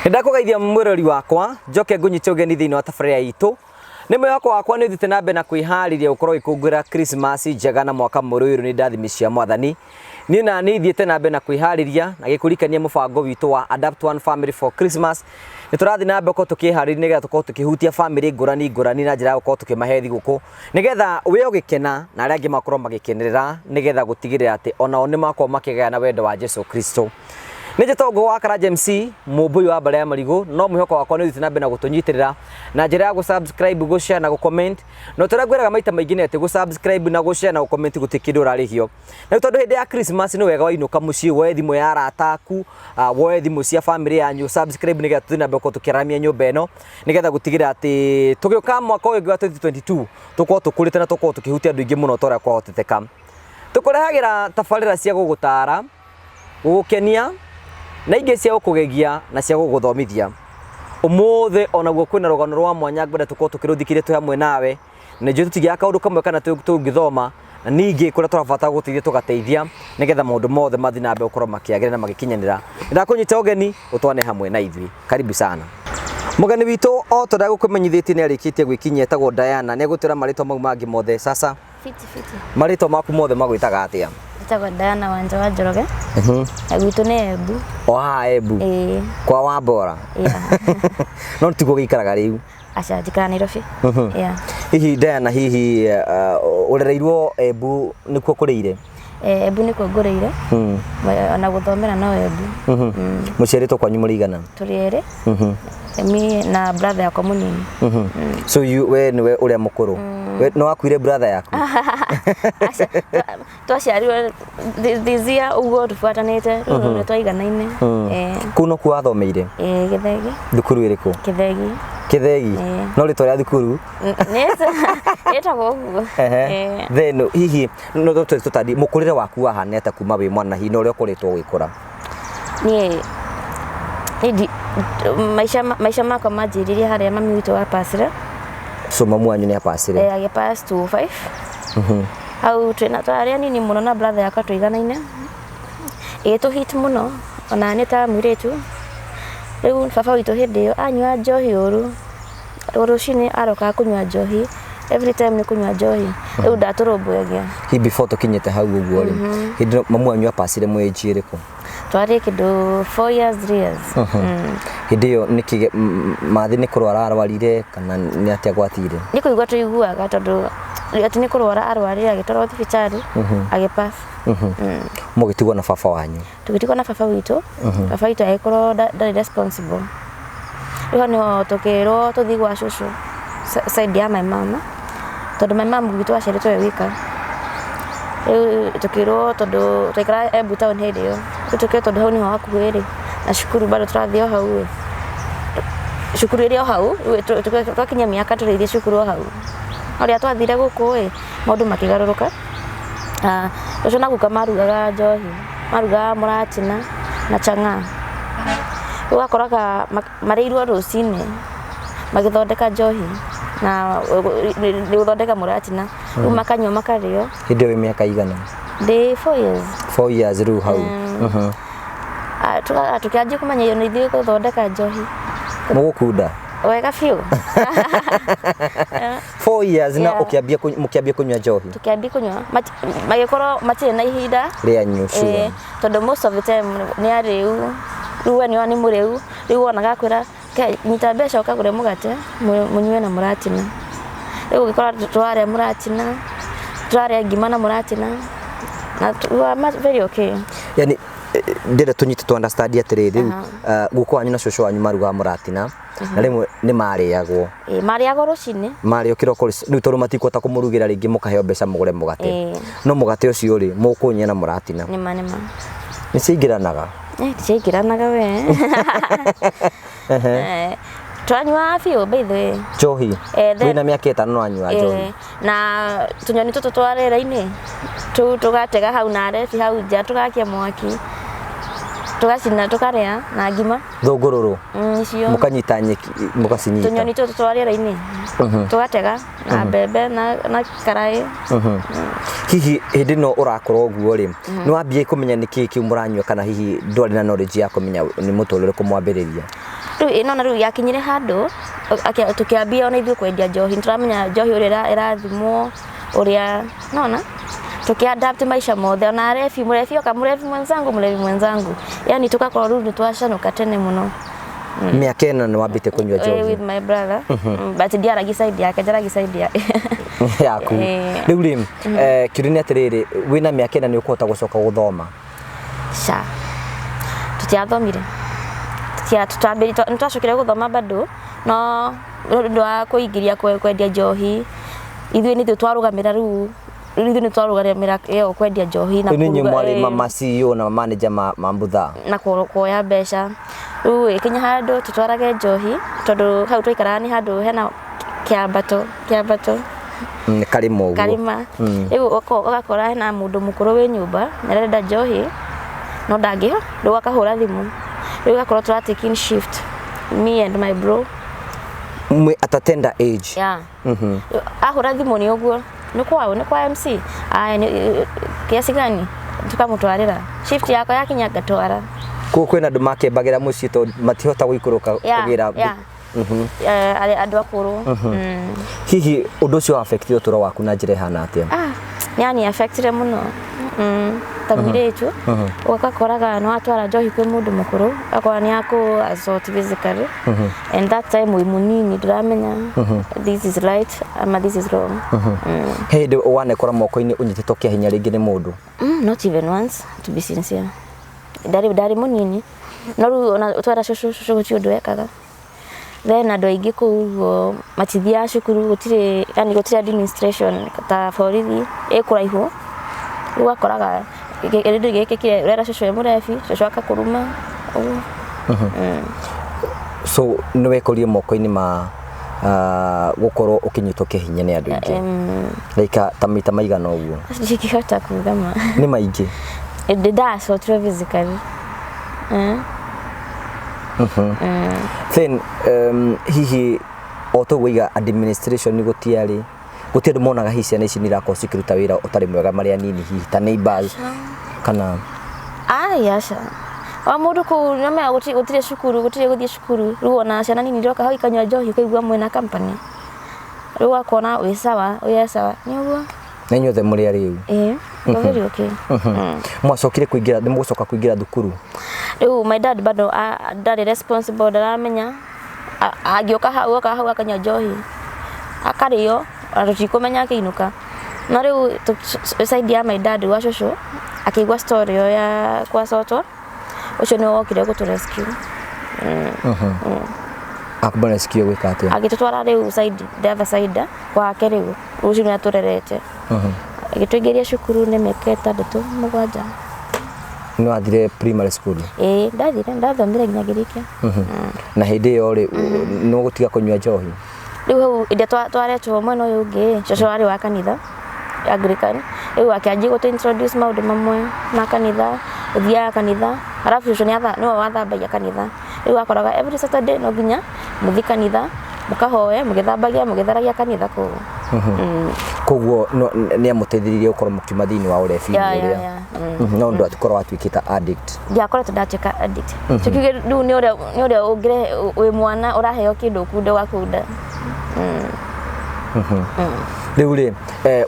Nĩndakũgeithia mwĩrori wakwa, njoke ngũnyite ũgeni thĩinĩ wa tabarĩra itũ. Nĩ mwĩhoko wakwa nĩ ũthiĩte na mbere na kwĩharĩria gũkorwo ũgĩkũngũĩra Christmas njega na mwaka mwerũ ũyũ nĩ ndathimi cia Mwathani. Niĩ na niĩ thiĩte na mbere na kwĩharĩria na gĩkũrikania mũbango witũ wa Adapt One Family for Christmas. Nĩ tũrathiĩ na mbere gũkorwo tũkĩharĩria nĩgetha tũkorwo tũkĩhutia bamĩrĩ ngũrani ngũrani na njĩra ya gũkorwo tũkĩmahe thigũkũ, nĩgetha we ũgĩkena na arĩa angĩ makorwo magĩkenerera, nĩgetha gũtigĩrĩra atĩ onao nĩ makorwo makĩgayana wendo wa Jesu Kristo. Nĩ njĩtagwo Ngũgũ wa Karanja MC, mũmbũi wa mbarĩ ya marigũ, no mwĩhoko wakwa nĩ ũthiĩte na mbere na gũtũnyitĩrĩra na njĩra ya gũ-subscribe, gũ-share na gũ-comment. Na ũrĩa ngwĩraga maita maingĩ nĩ atĩ gũ-subscribe na gũ-share na gũ-comment gũtirĩ kĩndũ ũrarĩhio. Na rĩu tondũ hĩndĩ ya Christmas nĩ wega wainũka mũciĩ woe thimũ ya arata aku, woe thimũ cia family yanyu, subscribe nĩgetha tũthiĩ na mbere gũkorwo tũkĩaramia nyũmba ĩno, nĩgetha gũtigĩrĩra atĩ tũgĩũka mwaka ũyũ ũngĩ wa 2022 tũkorwo tũkũrĩte na tũkorwo tũkĩhutia andũ aingĩ mũno ta ũrĩa kwahoteteka. Tũkũrehagĩra tabarĩra cia gũgũtara, gũgũkenia na ingĩ cia gũkũgegia na cia gũgũthomithia. Ũmũthĩ onaguo kwĩna rũgano rwa mwanya ngwenda tũkorwo tũkĩrũthikĩrĩria twĩ hamwe nawe, na nĩnjũĩ tũtigĩaga kaũndũ kamwe kana tũngĩthoma, na ningĩ kũrĩa tũrabatara gũteithia tũgateithia, nĩgetha maũndũ mothe mathiĩ na mbere gũkorwo makĩagĩra na magĩkinyanĩra. Nĩndakũnyita ũgeni ũtwane hamwe na ithuĩ. Karibu sana. Mũgeni witũ o ta ũrĩa gũkũmenyithĩtie nĩ arĩkĩtie gwĩkinyia etagwo Diana, nĩ egũtwĩra marĩtwa mau mangĩ mothe. Sasa Fiti fiti. Marĩtwa maku mothe magwĩtaga atĩa? Njĩtagwo Diana Wanja wa Njoroge. Na gwitũ nĩ Embu. O haha Embu? Ĩĩ. Kwa Wambora? Yeah. No tiguo gĩikaraga rĩu? Aca, njikaraga Nairobi. Yeah. Hihi Diana, hihi ũrereirwo Embu nĩkuo kũrĩire? Eh, Embu nĩkuo ngũrĩire. Ona gũthomera no Embu. Mũciarĩtwo kwanyu mũrĩ igana? Tũrĩ erĩ. Me na brother yakwa mũnini. So you, we nĩwe ũrĩa mũkũrũ? We nĩ wakuire brother yaku? Aca, twaciarirwo this year ũguo tũbuatanĩte, rĩu nĩ twaiganaine. Eh. Kũu nokuo wathomeire? Ĩĩ, Gĩthegi. Thukuru ĩrĩkũ? Kĩthegi. Kĩthegi? Ĩĩ. No rĩtwa rĩa thukuru? Ĩtagwo ũguo. Ehe. Then hihi no tũtari mũkũrĩre waku wahana atĩa kuma wĩ mwana hihi na ũrĩa ũkoretwo ũgĩkũra? Niĩ niĩ maica maica makwa manjĩrĩirie harĩa mami witũ apacire. So mamu wanyu nĩ apacire? Eh, agĩpass 205. Hau twĩna twarĩ anini mũno na brother yakwa tũiganaine. Ĩgĩtũ hit mũno ona niĩ ta mũirĩtu. Rĩu baba witũ hĩndĩ ĩyo anyua njohi ũru. O rũcinĩ arokaga kũnyua njohi, every time nĩ kũnyua njohi. Rĩu ndatũrũmbũyagia. Hihi before tũkinyĩte hau ũguo rĩ, hĩndĩ ĩyo mamu wanyu apacire mwĩ age ĩrĩkũ? Twarĩ kĩndũ 4 years, 3 years. Hĩndĩ ĩyo nĩkĩ mathĩ nĩ kũrwara arwarire kana nĩ atĩa gwathire? Nĩ kũigua tũiguaga tondũ atĩ nĩ kũrwara arwarire agĩtwarwo thibitarĩ agĩpass. Mũgĩtigwo na baba wanyu? Tũgĩtigwo na baba witũ. Baba witũ agĩkorwo ndarĩ responsible. Rĩu hau nĩho tũkĩrwo tũthiĩ gwa cũcũ side ya my mama, tondũ my mom gwitũ aciarĩtwo e wika. Rĩu tũkĩrwo tondũ twaikaraga Embu town hĩndĩ ĩyo, rĩu tũkĩrwo tondũ hau nĩho hakuhĩ rĩ, na cukuru bado tũrathiĩ o hau ĩ, cukuru ĩrĩ o hau, rĩu twakinyia mĩaka tũrĩthiĩ cukuru o hau. No rĩrĩa twathire gũkũ ĩ, maũndũ makĩgarũrũka. Cũcũ na guka marugaga njohi, marugaga mũratina na chang'aa. Rĩu wakoraga marĩirwo rũcinĩ magĩthondeka njohi na gũthondeka mũratina, rĩu makanyua makarĩo. Hĩndĩ ĩyo wĩ mĩaka igana? Ndĩ 4 years. 4 years rĩu hau. Tũkĩanjia kũmenya nĩ ithuĩ gũthondeka njohi. Mũgũkunda? Wega biũ. 4 years na ũkĩambia mũkĩambia kũnyua njohi? Tũkĩambia kũnyua, magĩkorwo matirĩ na ihinda rĩanyu, sure. Tondũ most of the time nĩ arĩu, rĩu we nĩwona nĩ mũrĩu, rĩu wonaga akwĩra nyita mbeca ũkagũre mũgate mũnyue na mũratina. Rĩu ũgĩkora tũrarĩa mũratina, tũrarĩa ngima na mũratina na we were very okay. Yani ndĩrenda tũnyite tũ understand atĩrĩrĩ, rĩu guka wanyu na cũcũ wanyu marugaga mũratina na rĩmwe nĩ marĩagwo. Ĩĩ, marĩagwo rũcinĩ. Marĩo kĩroko rĩu tondũ matikũhota kũmũrugĩra rĩngĩ mũkaheo mbeca mũgũre mũgate. No mũgate ũcio rĩ, mũkũũnyua na mũratina. Nĩma nĩma. Nĩ ciaingĩranaga? Eh, ciaingĩranaga we. Eh, twanyuaga biũ by the way. Njohi? Wĩna mĩaka ĩtano wanyua njohi? Na tũnyoni tũtũ twa rĩera-inĩ tũgatega hau na rebi hau nja, tũgakia mwaki, tũgacina tũkarĩa na ngima. Thũngũrũrũ? Icio. Mũkanyita nyeki, mũgacinyita? Tũnyoni tũtũ twa rĩera-inĩ tũgatega na mbembe na karaĩ. Hihi hĩndĩ ĩno ũrakũra ũguo rĩ, nĩ wambia kũmenya nĩkĩ kĩu mũranyua kana hihi ndwarĩ na knowledge ya kũmenya nĩ mũtũrĩre ũrĩkũ mwambĩrĩria? Rĩu ĩno na rĩu yakinyire handũ tũkĩambia ona ithuĩ kwendia njohi, nĩtũramenya njohi ũrĩa ĩrathimwo ũrĩa nona tukiadapt maisha mothe ona arebi mũrebi oka mũrebi mwenzangu mũrebi mwenzangu, yani tugakorwo rĩu nĩtwacanũka tene mũno. Mĩaka ĩna nĩ wambĩte kũnyua njohi? With my brother, but ndiaragia side yake, njaragia side ya yaku. Rĩu rĩ, kĩũria nĩ atĩrĩrĩ, wĩna mĩaka 4 nĩ ũkũhota gũcoka gũthoma? Ca tutiathomire, nĩtwacokire gũthoma bado, no nĩ ũndũ wa kũingĩria kwendia njohi, ithuĩ nĩ ithuĩ twarũgamĩra rĩu, ithuĩ nĩ twarũgamĩra ĩyo kwendia njohi na Rĩu nĩ inyuĩ kũruga, mwarĩ ma CEO na manager ma mbutha na kuoya mbeca. Rĩu ĩkinya handũ tũtwarage njohi, tondũ hau twaikaraga nĩ handũ hena kĩambato kĩambato. Nĩ karĩma ũguo. Karĩma. Rĩu ũgakora hena mũndũ mũkũrũ wĩ nyũmba nĩ arenda njohi no ndangĩho, rĩu akahũra thimũ, rĩu ũgakorwo tũra take in shift, me and my bro. Mwĩ at a tender age. Yeah. Ahũra thimũ nĩ ũguo, nĩ kwao, nĩ kwa MC, aya nĩ kiasi gani, tukamũtwarĩra. Shift yakwa yakinya ngatwara. Koguo kwĩna andũ makembagĩra mũciĩ tondũ matihota gũikũrũka kũgĩra. Yeah. Arĩa andũ akũrũ. Hihi ũndũ ũcio affectire ũtũũro waku na njĩra ĩhana atĩa? Ah, yani affectire mũno ta mũirĩtu, ũgakoraga nĩ watwara njohi kwĩ mũndũ mũkũrũ, akorwo nĩ akũ assault physically, and that time wĩ mũnini, ndũramenya this is right ama this is wrong. He hĩndĩ wanekora moko-inĩ ũnyitĩtwo kĩa hinya rĩngĩ nĩ mũndũ? Not even once, to be sincere. Ndarĩ mũnini, no rĩu ona twera cũcũ, cũcũ gũtirĩ ũndũ ekaga. Then andũ aingĩ kũu ũguo matithiaga cukuru, gũtirĩ, yani gũtirĩ administration ta borithi ĩ kũraihu. Rĩu ũgakoraga kĩndũ gĩkĩkire, ũrera cũcũ e mũrebi, cũcũ akakũruma ũguo. So nĩ wekorire moko-inĩ ma gũkorwo ũkĩnyitwo kĩa hinya nĩ andũ aingĩ like ta maita maigana ũguo? Ndingĩhota kuga ma. Nĩ maingĩ. Ndĩ ndacotirwo physically. Then hihi o toguo iga administration gũtiarĩ, gũtirĩ andũ monaga hihi ciana ici nĩ irakorwo cikĩruta wĩra ũtarĩ mwega marĩ anini, hihi ta neighbors kana? Ai, aca. O mũndũ kũu nĩmenya gũtirĩ cukuru, gũtirĩ gũthiĩ cukuru. Rĩu ona ciana nini iroka hau ikanyua njohi, ũkaigua mwĩna company. Rĩu ũgakona wĩ sawa, wĩ sawa. Nĩ ũguo. Na inyuothe mũrĩ arĩu? Ĩĩ, we're very okay. Mwacokire kũingĩra, nĩ mũgũcoka kũingĩra thukuru? Rĩu my dad bado ndarĩ responsible, ndaramenya. Angĩũka hau, oka hau akanyua njohi. Akarĩo, ona tũtikũmenya akĩinũka. No rĩu side ya my dad wa cũcũ akĩigua story ĩyo ya kwacotwo, ũcio nĩwe wokire gũtũ rescue. Akũmba rescue gwĩka atĩa? Agĩtũtwara rĩu side, the other side gwake, rĩu rũcio nĩ atũrerete. Agĩtũingĩria cukuru nĩ mĩaka 6 7. Nĩ wathire primary school? Ĩĩ, ndathire, ndathomire nginya ngĩrĩkia. Na hĩndĩ ĩyo rĩ, nĩ ũgũtiga kũnyua njohi? Rĩu hau ĩrĩa twaretwo mwena ũyũ ũngĩ, cũcũ arĩ wa kanitha Anglican, rĩu akĩanjia gũtũ introduce maũndũ mamwe ma kanitha, gũthiaga kanitha, arabu cũcũ nĩwe wathambagia kanitha. Rĩu akoraga every Saturday no nginya mũthiĩ kanitha mũkahoe mũgĩthambagia mũgĩtheragia kanitha kũu. Koguo nĩ amũteithirie gũkorwo mũkiuma thĩinĩ wa ũrebi ũrĩa? Yeah. No ũndũ atikorwo watuĩkĩte addict? Ndiakoretwo ndatuĩka addict. Tukiuge rĩu nĩ ũrĩa ũngĩrehe wĩ mwana ũraheo kĩndũ ũkunda ũgakunda. Rĩu rĩ,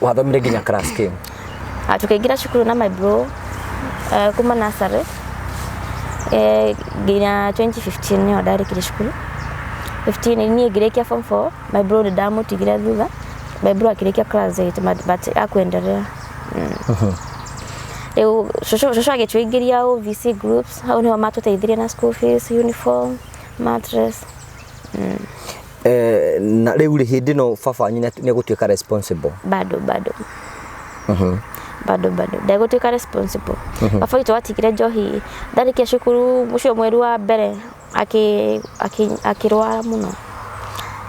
wathomire nginya class K? Ah, tukaingĩra cukuru na my bro kuma nursery nginya 2015 nĩho ndarĩkirie cukuru. 15 niĩ ngĩrĩkia form 4, my bro nĩ ndamũtigire thutha. My bro akĩrĩkia class 8 but akuendelea. Rĩu cũcũ agĩtũingĩria OVC groups, hau nĩho matũteithirie na school fees, uniform, mattress. Na rĩu rĩ, hĩndĩ ĩno baba wanyu nĩ egũtuĩka responsible? Bado, bado, bado, bado ndegũtuĩka responsible. Baba witũ atigire njohi ndarĩkia cukuru ũcio mweri wa mbere akĩrwara mũno,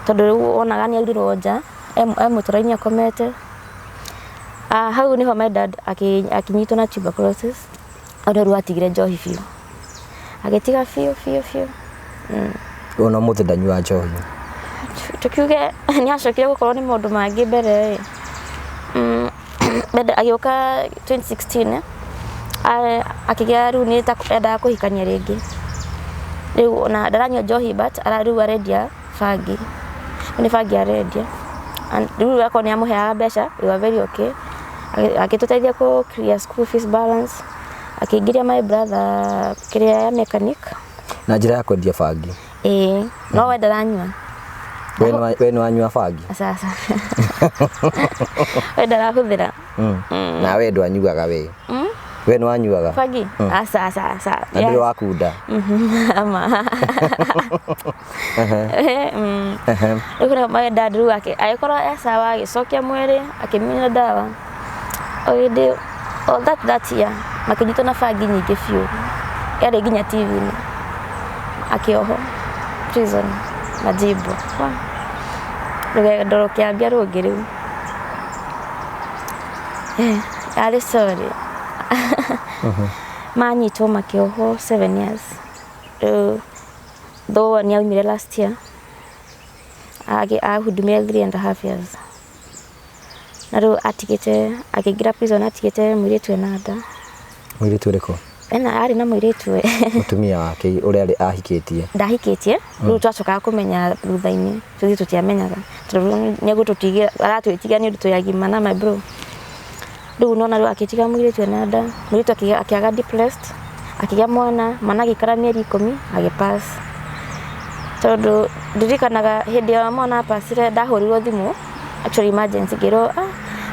tondũ rĩu wonaga nĩ aurirwo nja e mũtaro-inĩ akomete. Ah, hau nĩho my dad akinyitwo na tuberculosis. Hau nĩho rĩu atigire njohi biũ, agĩtiga biũ biũ biũ. Ona ũmũthĩ ndanyua njohi? Tukiuge nĩ acokire gũkorwo nĩ maũndũ mangĩ mbere ĩ. Mbere agĩũka 2016 akĩgĩa rĩu nĩ ta endaga kũhikania rĩngĩ. Rĩu ona ndaranyua njohi but rĩu arendia bangi, nĩ bangi arendia. And rĩu akorwo nĩ amũheaga mbeca, we were very okay. Agĩtũteithia kũ clear school fees balance, akĩingĩria my brother kĩrĩa ya mechanic. Na njĩra ya kwendia bangi? Ĩĩ, no we ndaranyua. We nĩ wanyua bangi? Sasa we ndarahũthĩra. Na we ndwanyuaga we? We nĩ wanyuaga bangi? Aca, aca, aca. Na ndũrĩ wakunda? Ama. Rĩu kũrĩa my dad rĩu agĩkorwo e sawa, agĩcokia mwĩrĩ, akĩmina ndawa. O hĩndĩ o that year makĩnyitwo na bangi nyingĩ biũ, yarĩ nginya TV-inĩ, akĩohwo prison Majibu. Rũgendo rũkĩambia rũngĩ rĩu. Yarĩ story. Manyitwo makĩohwo 7 years. Rĩu though nĩ aumire last year, ahudumire 3.5 years. Na rĩu atigĩte, akĩingĩra prison atigĩte mũirĩtu ena nda. Mũirĩtu ũrĩkũ? Ena arĩ na mũirĩtu we. Mũtumia wake ũrĩa arĩ ahikĩtie? Ndahikĩtie, rĩu twacokaga kũmenya thutha-inĩ, tũthiĩ tũtiamenyaga. Tondũ nĩ egũtũtigĩra, aratwĩtigia nĩ ũndũ twĩ agima na my bro. Rĩu nona rĩu akĩtiga mũirĩtu ena nda, mũirĩtu akĩaga depressed, akĩgĩa mwana, mwana agĩikara mĩeri 10 agĩpass. Tondũ ndirikanaga hĩndĩ ĩyo mwana apacire ndahũrirwo thimũ, actually emergency, ngĩrwo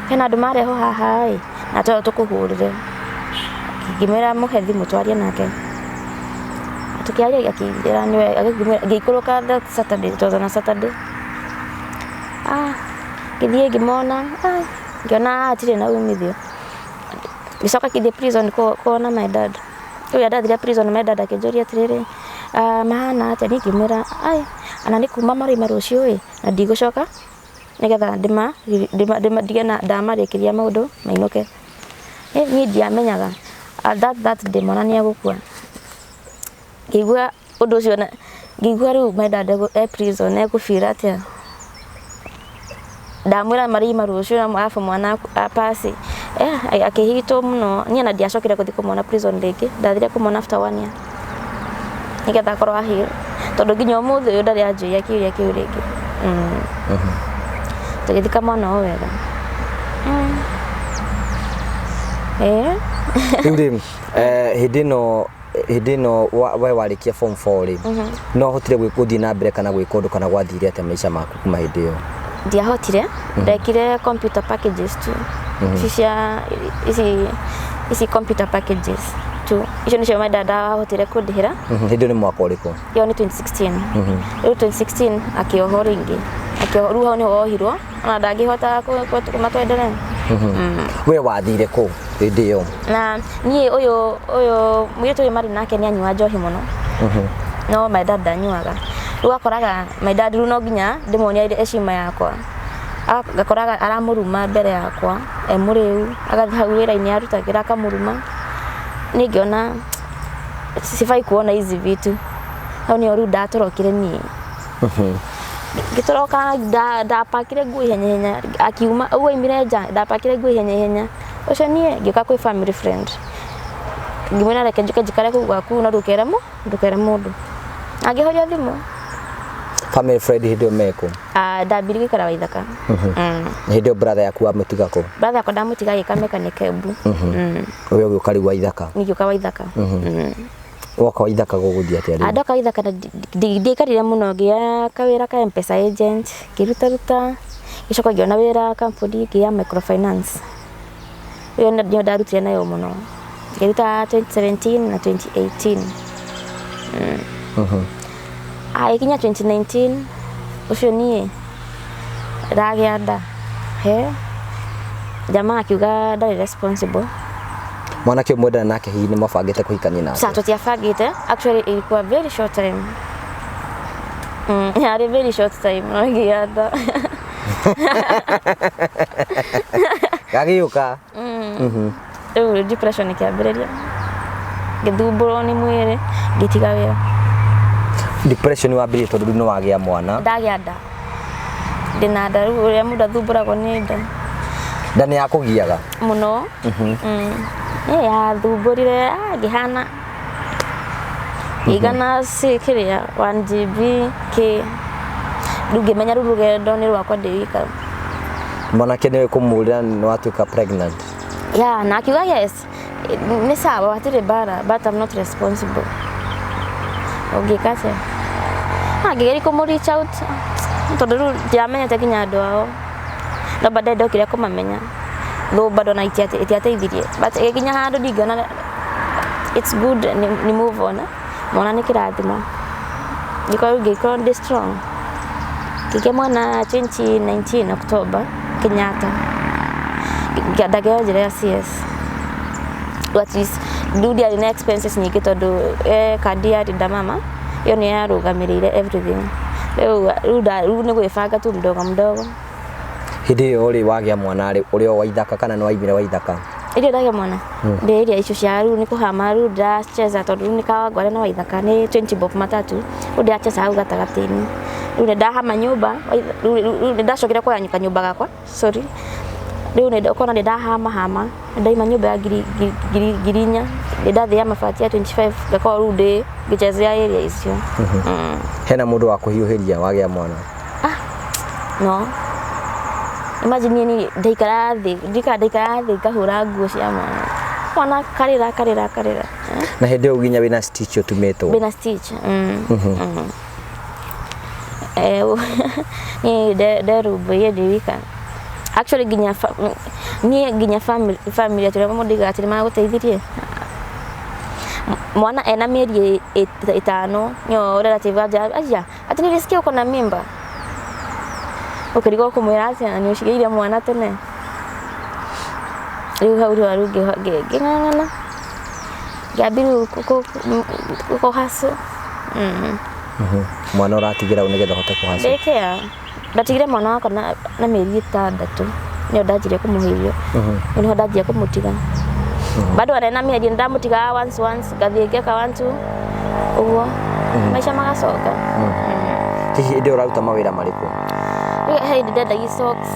hena andũ marehwo haha ĩ, na twao tũkũhũrĩre. Ngĩmwĩra mũhe thimũ twarie nake. Tũkĩaria akĩnjĩra nĩwe, ngĩikũrũka that Saturday, it was on a Saturday. Ngĩthiĩ ngĩmona, ngĩona hatirĩ na umithio. Ngĩcoka ngĩthiĩ prison kuona my dad. Rĩu ndathire prison my dad akĩnjũria atĩrĩrĩ, mahana atĩa? Niĩ ngĩmwĩra, ai, ana nĩ kuma marauma rũciũ ĩ, na ndigũcoka nĩgetha ndige na ndamarĩkĩria maũndũ mainũke. Niĩ ndiamenyaga that day mwana nĩ egũkua. Ngĩigua ũndũ ũcio na ngĩigua rĩu my dad e prison egũbira atĩa. Ndamwĩra maraima rũciũ na arabu mwana apasi. Akĩhitwo mũno. Niĩ ona ndiacokire gũthiĩ kũmwona prison rĩngĩ. Ndathire kũmwona after 1 year. Nĩgetha akorwo a heal. Tondũ nginya ũmũthĩ ũyũ ndarĩ anjũria kĩũria kĩu rĩngĩ. Tũgĩthika mwana o wega. Rĩu rĩ, hĩndĩ ĩno we warĩkia form 4 rĩ, no ũhotire gũthiĩ na mbere kana gwĩka ũndũ kana gwathire atĩa maica maku kuma hĩndĩ ĩyo? Ndiahotire, ndekire computer packages tu. Ici cia ici ici computer packages tu. Icio nĩcio my dad ahotire kũndĩhĩra. Hĩndĩ ĩyo nĩ mwaka ũrĩkũ? Ĩyo nĩ 2016. Rĩu 2016 akĩohwo rĩngĩ. Akĩohwo rĩu hau nĩho ohirwo. Ona ndangĩhota kũmatwenderera. We wathire kũ hĩndĩ ĩyo? Na niĩ ũyũ mũirĩtu ũyũ marĩ nake nĩ anyuaga njohi mũno. No my dad ndanyuaga. Rĩu akoraga my dad rĩu no nginya ndĩmuonie heshima yakwa. Ngakoraga aramũruma mbere yakwa, e mũrĩu, agathiĩ hau wĩra-inĩ arutagĩra akamũruma. Niĩ ngĩona sifai kuona hizi vitu. Hau nĩho rĩu ndatorokire niĩ. Ngĩtoroka ndapakire nguo ihenya ihenya, akiuma ũguo aumire nja, ndapakire nguo ihenya ihenya. Ũcio niĩ ngĩũka kwĩ family friend. Ngĩmwĩra reke njũke njikare kũu gwaku no ndũkere ndũkere mũndũ. Angĩhoria thimũ. Family friend hĩndĩ ĩyo mekũ? Ndambirie gũikara Waithaka. Hĩndĩ ĩyo brother yaku wamũtiga kũ? Brother yakwa ndamũtiga agĩka mechanic Embu. We ũgĩũka rĩu Waithaka? Niĩ ngĩũka Waithaka. Woka Waithaka gũgũthiĩ atĩa rĩu? Ndoka Waithaka ndiaikarire mũno, ngĩoya kawĩra ka M-Pesa agent, ngĩrutaruta, ngĩcoka ngĩona wĩra kambuni ĩngĩ ya microfinance. Ĩyo nĩyo ndarutire nayo mũno. Ngĩruta 2017 na 2018. Ĩkinya 2019 ũcio niĩ ndagĩa nda. He jamaa akiuga ndarĩ responsible. Mwanake ũyũ mwendana nake hihi nĩ mwabangĩte kũhikania nake? Sa tũtiabangĩte, actually ilikuwa very short time. Yarĩ very short time no ngĩgĩa nda. Gagĩũka. Rĩu depression ĩkĩambĩrĩria. Ngĩthumbũrwo nĩ mwĩrĩ, ngĩtiga wĩra. Depression wambĩrĩria tondũ rĩu nĩ wagĩa mwana. Ndagĩa nda. Ndĩna nda rĩu ũrĩa mũndũ athumbũragwo nĩ nda. Nda nĩ yakũgiaga? Mũno. Nĩ yathumbũrire, ngĩhana. Igana si kĩrĩa 1 GB kĩ rĩu ngĩmenya rĩu rũgendo nĩ rwakwa ndĩ wika. Mwanake nĩwe kũmũrĩra nĩ watuĩka pregnant? Yeah, na akiuga yes, nĩ sawa, hatirĩ mbara, but I'm not responsible. Ũngĩka atĩa? Ah, ngĩgeria kũmũ reach out tondũ rĩu ndiamenyete nginya andũ ao, no baadaye ndokire kũmamenya, though bado na itiateithirie, but ĩgĩkinya handũ ndingĩona it's good ni move on. Mwana nĩ kĩrathimo, ngĩkorwo ngĩkorwo ndĩ strong, ngĩgĩa mwana 2019 October Kenyatta, ndakĩheo njĩra ya CS. At least rĩu ndiarĩ na expenses nyingĩ tondũ kandi ya Linda Mama ĩyo nĩyo yarũgamĩrĩire everything. Rĩu nĩ gwĩbanga tu mdogo mdogo. Hĩndĩ ĩyo rĩ, wagĩa mwana rĩ, ũrĩ o Waithaka kana nĩ waimire Waithaka? Irio ndagĩa mwana ndĩ area icio cia rĩu nĩ kũhama, rĩu ndĩracheza tondũ rĩu nĩ Kawangware na Waithaka nĩ 20 bob matatu, rĩu ndĩracheza hau gatagatĩ-inĩ. Rĩu nĩ ndahama nyũmba, rĩu nĩ ndacokire kuoya kanyũmba gakwa, sorry, rĩu nĩ ũkona nĩ ndahama hama, nĩ ndaima nyũmba ya ngiri 4,000, nĩ ndathĩ ya mabati ya 25, ngakorwo rĩu ndĩ ngĩchezea area icio. Hena mũndũ wa kũhiũhĩria wagĩa mwana? Ah, no imagine niĩ ndaikara thĩ, ndaikara thĩ ngahũra nguo cia mwana, mwana karĩra karĩra karĩra. Eh? Na hĩndĩ ĩyo nginya wĩna stitch ũtumĩtwo? Bena stitch. Niĩ nderũmbũiye ndĩ wika actually, nginya niĩ nginya family atĩ ũrĩa mũndũ aigaga atĩ nĩ magũteithirie. Mwana ena mĩeri 5 nĩyo relative anja aya atĩ nilisikia uko na mimba, ũkĩrigwo kũmwĩra atĩa na nĩ ũcigĩire mwana tene. Rĩu hau rĩu rĩu ngĩng'ang'ana, ngĩambia rĩu kũhustle. Mwana ũratigĩra ũ nĩgetha ũhote kũhustle? Daycare. Ndatigire mwana wakwa na mĩeri 6, nĩyo ndanjirie kũmũhe irio. Rĩu nĩho ndanjia kũmũtiga, bado arĩ na mĩeri ndamũtigaga once once, ngathiĩ ngeka one two ũguo, maica magacoka. Hihi hĩndĩ ĩyo ũraruta mawĩra marĩkũ? Rĩu he hĩndĩ ndendagia socks,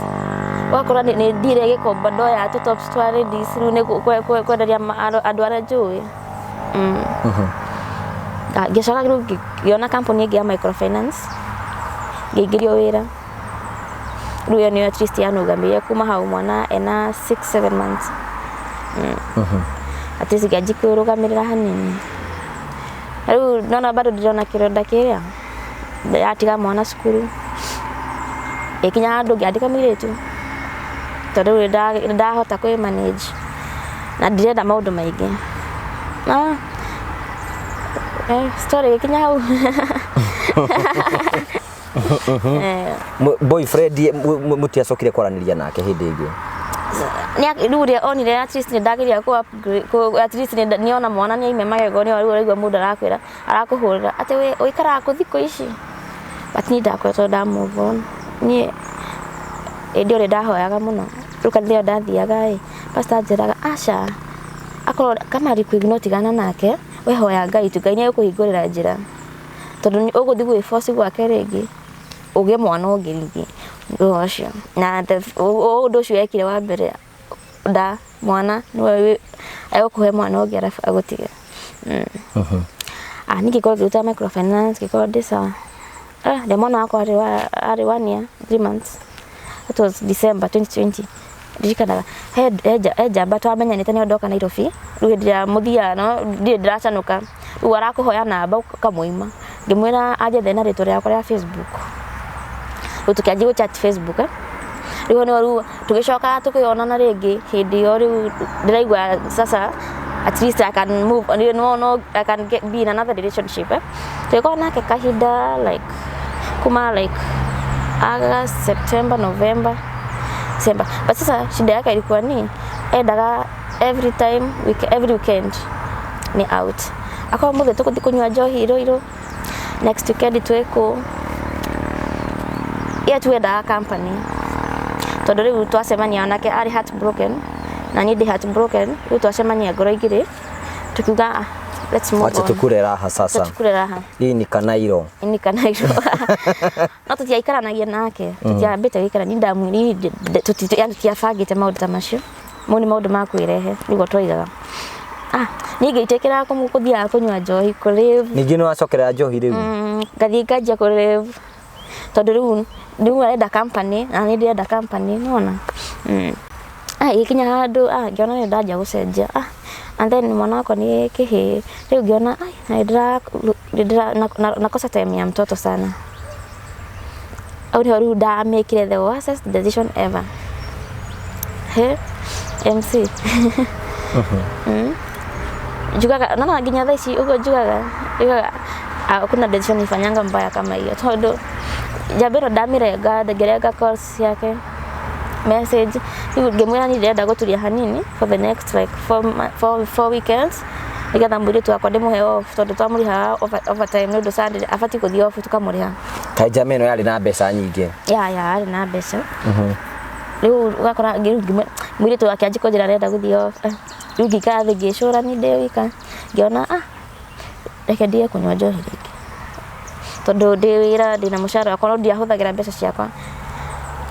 ũgakora nĩ ndire gĩkomba, ndoya tũ tops twa ladies, rĩu nĩ kwenderia andũ arĩa njũĩ. Ah, ngĩcoka rĩu ngĩona company ĩngĩ ya microfinance, ngĩingĩrio wĩra. Rĩu ĩyo nĩyo at least yanũgamĩrĩire kuma hau mwana ena 6 7 months. At least ngĩanjia kwĩrũgamĩrĩra hanini. Rĩu nona bado ndĩrona kĩronda kĩrĩa yatiga mwana cukuru, ĩkinya handũ ngĩandĩka mũirĩtu tondũ rĩu nĩ ndahota kwĩ manage na ndirenda maũndũ maingĩ. Ah, story ĩgĩkinya hau. Boyfriend mũtiacokire kwaranĩria nake hĩndĩ ĩngĩ? Rĩu ũrĩa onire at least nĩ ndageria kũ upgrade, at least nĩ nĩona mwana nĩ aime magego, nĩ rĩu ũraigua mũndũ arakwĩra, arakũhũrĩra atĩ we ũikaraga kũ thikũ ici, but niĩ ndakoretwo nda move on. Niĩ hĩndĩ ĩyo nĩ ndahoyaga mũno. Rĩu kanitha ĩyo ndathiaga ĩ, pastor anjĩraga aca, akorwo kama alikuignore tigana nake, we hoya Ngai tu, Ngai nĩ egũkũhingũrĩra njĩra, tondũ ũgũthiĩ gwĩ force gwake rĩngĩ ũgĩe mwana ũngĩ rĩngĩ thutha ũcio. Na ũndũ ũcio ekire wa mbere nda mwana nĩwe egũkũhe mwana ũngĩ arabu agũtige. Ah, niĩ ngĩkorwo ngĩruta microfinance, ngĩkorwo ndĩ sawa. Ah, rĩa mwana wakwa arĩ 1 year 3 months, that was December 2020. Ndirikanaga he njamba twamenyanĩte, nĩyo ndoka Nairobi. Rĩu hĩndĩ ĩrĩa mũthiaga no ndirĩ ndĩracanũka, rĩu arakũhoya namba ũkamũima, ngĩmwĩra anjethe na rĩtwa rĩakwa rĩa Facebook. Rĩu tũkĩanjia gũ chat Facebook, eh? Rĩu nĩho rĩu tũgĩcoka tũkĩonana rĩngĩ. Hĩndĩ ĩyo rĩu ndĩraigua sasa at least I can move on, no, I can be in another relationship, eh? Tũgĩkorwo nake kahinda like kuma like August, September, November, December. But sasa shida yake ilikuwa ni endaga every time week, every weekend ni out, akorwo mũthĩ tũgũthiĩ kũnyua njohi Ruiru, next weekend twĩkũ, ye twendaga company, tondũ rĩu twacemania onake arĩ heartbroken na niĩ ndĩ heartbroken. Rĩu twacemania ngoro igĩrĩ, tukiuga, "Ah, let's move Wacha on." tukure raha sasa. Tukure raha. Hii ni kanairo. Ni kanairo, no tutiaikaranagia nake, tutiambĩte gũikara, ni ndamwĩrire, yani tutiabangĩte maũndũ ta macio. Mau nĩ maũndũ ma kwĩrehe, nĩguo twaigaga. Ah, niĩ ngĩitĩkĩra kũthiaga kũnyua njohi kũrĩvu. Ningĩ nĩ wacokerera njohi rĩu? Ngathiĩ nganjia kũrĩvu tondũ rĩu arenda company na niĩ ndĩrenda company nĩwona. Ah, ĩgĩkinya handũ ah, ngĩona nĩ ndanjia gũcenjia ah, and then mwana wakwa nĩ kĩhĩĩ rĩu ngĩona ai, nĩ nakosa time ya mtoto sana. Hau nĩho rĩu ndamĩkire the worstest decision ever. He MC. Njugaga naona nginya thaa ici ũguo njugaga hakuna decision nifanyanga mbaya kama hiyo tondũ njamba ĩno ndamĩrenga ngĩrenga calls ciake message rĩu ngĩmwĩra niĩ ndĩrenda gũturia hanini for the next like 4 weekends nĩgetha mũirĩtu wakwa ndĩmũhe off tondũ twamũrĩhaga overtime nĩ ũndũ Sunday abatiĩ gũthiĩ off tũkamũrĩha. Kaĩ njama ĩno yarĩ na mbeca nyingĩ? Ya, arĩ na mbeca. Rĩu ũgakora rĩu mũirĩtu wake anjia kũnjĩra arenda gũthiĩ off. Rĩu ngĩikara thĩ ngĩcũrania ndĩ wika ngĩona ah, reke ndige kũnyua njohi rĩngĩ tondũ ndĩ wĩra ndĩna mũcara wakwa no ndiahũthagĩra mbeca ciakwa.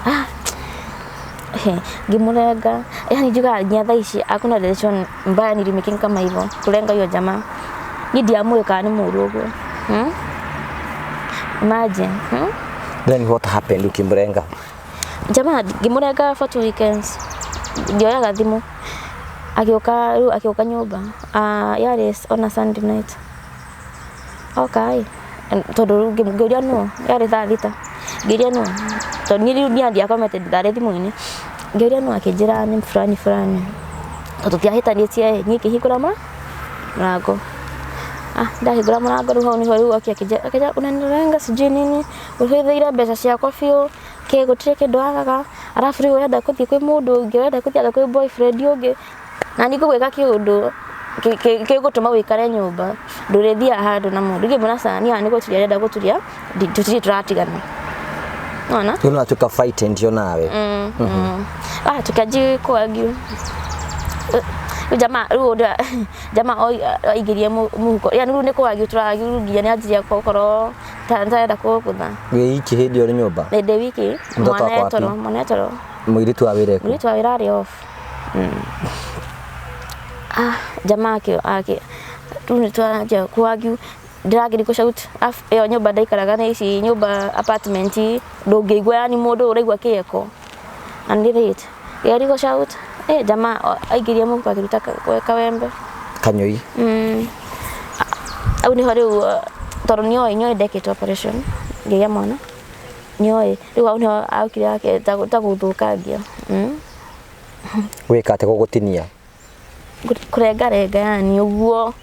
Ah, ngĩmũrenga. Yani njugaga nginya thaa ici hakuna decision mbaya nilimaking kama hivyo kulenga hiyo jamaa. Niĩ ndiamũĩ kana nĩ mũũru ũguo. Imagine. Then what happened ukimrenga? Jamaa ngĩmũrenga for 2 weekends ndioyaga thimũ. Agĩũka rĩu akĩũka nyũmba, ah, yarĩ on a Sunday night. Oka ĩ tondũ rĩu ngĩũria nũ yarĩ thaa 6, ngĩũria nũ tondũ niĩ rĩu niĩ ndiakomete ndarĩ thimũ-inĩ, ngĩũria nũ akĩnjĩra nĩ fulani fulani tondũ tũtiahĩtanĩtie ĩ niĩ ngĩhingũra mũrango. Ah, ndahingũra mũrango rĩu hau nĩho rĩu oke akĩnjĩra unanilenga sijui nini ũhũthĩire mbeca ciakwa biũ kĩ gũtirĩ kĩndũ wagaga arabu rĩu ũrenda gũthiĩ kwĩ mũndũ ũngĩ ũrenda gũthiĩ kwĩ boyfriend ũngĩ na niĩ ngũgwĩka kĩũndũ gĩgũtũma ũikare nyũmba ndũrĩthiaga handũ na mũndũ. Ngĩmwĩra ca niĩ haha nĩ gũturia ndĩrenda gũturia tũtirĩ tũratigana nona. Rĩu nĩ watuĩka frightened yo nawe? Ah, tukianji kuargue. Rĩu jamaa rĩu ũndũ jamaa aingĩrie mũhuko yani rĩu nĩ kũargue tũrargue rĩu nginya nĩ anjirie gũkorwo ta ntarenda kũgũtha. Wĩ iki hĩndĩ ĩyo ũrĩ nyũmba? Ndĩ wiki. Mtoto mwana ako wapi? Etoro mwana etoro. Mũirĩtu wa wĩra ĩkũ? Mũirĩtu wa wĩra arĩ off. Ah, jamaa akĩ rĩu nĩ twaranjia kũargue ndĩrageria kũ shout ĩyo nyũmba ndaikaraga nĩ ici nyũmba apartment ndũngĩigua yani mũndũ ũraigua kĩeko na nĩ late ngĩgeria kũ shout jamaa aingĩrie mũhuko akĩruta kawembe. Kanyũi. Hau nĩho rĩu tondũ nĩoĩ ndekĩtwo operation ngĩgĩa mwana nĩoĩ rĩu hau nĩho aukire ake ta gũthũkangia. Wĩka atĩa gũgũtinia? Kũrengarenga yani ũguo.